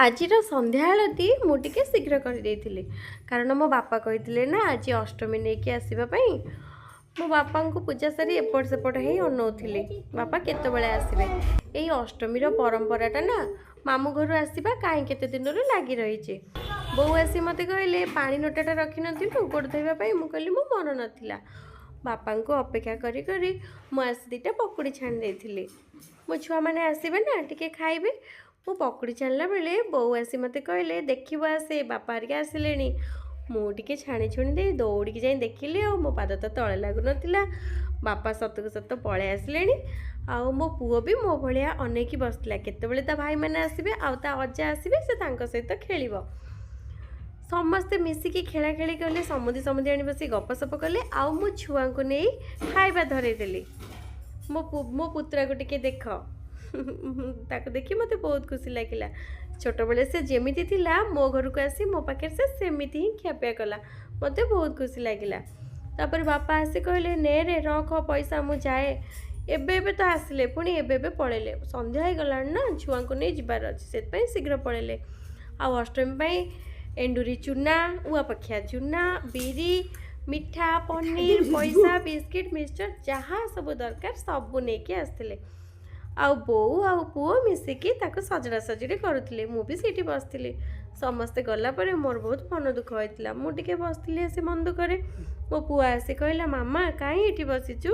ଆଜିର ସନ୍ଧ୍ୟା ଆଳତି ମୁଁ ଟିକେ ଶୀଘ୍ର କରିଦେଇଥିଲି, କାରଣ ମୋ ବାପା କହିଥିଲେ ନା ଆଜି ଅଷ୍ଟମୀ ନେଇକି ଆସିବା ପାଇଁ। ମୋ ବାପାଙ୍କୁ ପୂଜା ସାରି ଏପଟ ସେପଟ ହେଇ ଅନଉଥିଲି, ବାପା କେତେବେଳେ ଆସିବେ। ଏଇ ଅଷ୍ଟମୀର ପରମ୍ପରାଟା ନା ମାମୁଁ ଘରୁ ଆସିବା କାହିଁ କେତେ ଦିନରୁ ଲାଗି ରହିଛି। ବୋଉ ଆସି ମୋତେ କହିଲେ, ପାଣି ନୋଟାଟା ରଖିନଥିଲୁ ଗୋଡ଼ ଧୋଇବା ପାଇଁ? ମୁଁ କହିଲି ମୋ ମନ ନଥିଲା। ବାପାଙ୍କୁ ଅପେକ୍ଷା କରି କରି ମୁଁ ଆସି ଦୁଇଟା ପକୁଡ଼ି ଛାଣି ଦେଇଥିଲି। ମୋ ଛୁଆମାନେ ଆସିବେ ନା, ଟିକେ ଖାଇବେ। ମୁଁ ପକୁଡ଼ି ଛାଣିଲା ବେଳେ ବୋଉ ଆସି ମୋତେ କହିଲେ, ଦେଖିବ ଆସେ, ବାପା ହେରିକା ଆସିଲେଣି। ମୁଁ ଟିକେ ଛାଣି ଛୁଣି ଦେଇ ଦୌଡ଼ିକି ଯାଇ ଦେଖିଲି, ଆଉ ମୋ ପାଦ ତ ତଳେ ଲାଗୁନଥିଲା। ବାପା ସତକୁ ସତ ପଳେଇ ଆସିଲେଣି, ଆଉ ମୋ ପୁଅ ବି ମୋ ଭଳିଆ ଅନେଇକି ବସିଥିଲା, କେତେବେଳେ ତା ଭାଇମାନେ ଆସିବେ ଆଉ ତା ଅଜା ଆସିବେ, ସେ ତାଙ୍କ ସହିତ ଖେଳିବ। ସମସ୍ତେ ମିଶିକି ଖେଳା ଖେଳି କଲେ, ସମୁଦି ସମୁଦିଆଣି ବସି ଗପସପ କଲେ, ଆଉ ମୁଁ ଛୁଆଙ୍କୁ ନେଇ ଖାଇବା ଧରେଇଦେଲି। ମୋ ପୁତୁରାକୁ ଟିକେ ଦେଖ, ତାକୁ ଦେଖି ମୋତେ ବହୁତ ଖୁସି ଲାଗିଲା। ଛୋଟବେଳେ ସେ ଯେମିତି ଥିଲା, ମୋ ଘରକୁ ଆସି ମୋ ପାଖରେ ସେ ସେମିତି ହିଁ ଖିଆପିଆ କଲା। ମୋତେ ବହୁତ ଖୁସି ଲାଗିଲା। ତାପରେ ବାପା ଆସି କହିଲେ, ନେ ରେ ରଖ ପଇସା, ମୁଁ ଯାଏ। ଏବେ ଏବେ ତ ଆସିଲେ, ପୁଣି ଏବେ ଏବେ ପଳେଇଲେ। ସନ୍ଧ୍ୟା ହେଇଗଲାଣି ନା, ଛୁଆଙ୍କୁ ନେଇ ଯିବାର ଅଛି, ସେଥିପାଇଁ ଶୀଘ୍ର ପଳେଇଲେ। ଆଉ ଅଷ୍ଟମୀ ପାଇଁ ଏଣ୍ଡୁରି ଚୁନା, ଉଆପଖିଆ ଚୁନା, ବିରି, ମିଠା, ପନିର, ପଇସା, ବିସ୍କିଟ୍, ମିକ୍ସଚର୍ ଯାହା ସବୁ ଦରକାର ସବୁ ନେଇକି ଆସିଥିଲେ। ଆଉ ବୋଉ ଆଉ ପୁଅ ମିଶିକି ତାକୁ ସଜଡ଼ା ସଜଡ଼ି କରୁଥିଲେ। ମୁଁ ବି ସେଇଠି ବସିଥିଲି। ସମସ୍ତେ ଗଲା ପରେ ମୋର ବହୁତ ମନ ଦୁଃଖ ହେଇଥିଲା। ମୁଁ ଟିକେ ବସିଥିଲି ଆସି ମନ ଦୁଃଖରେ। ମୋ ପୁଅ ଆସି କହିଲା, ମାମା କାହିଁ ଏଠି ବସିଛୁ?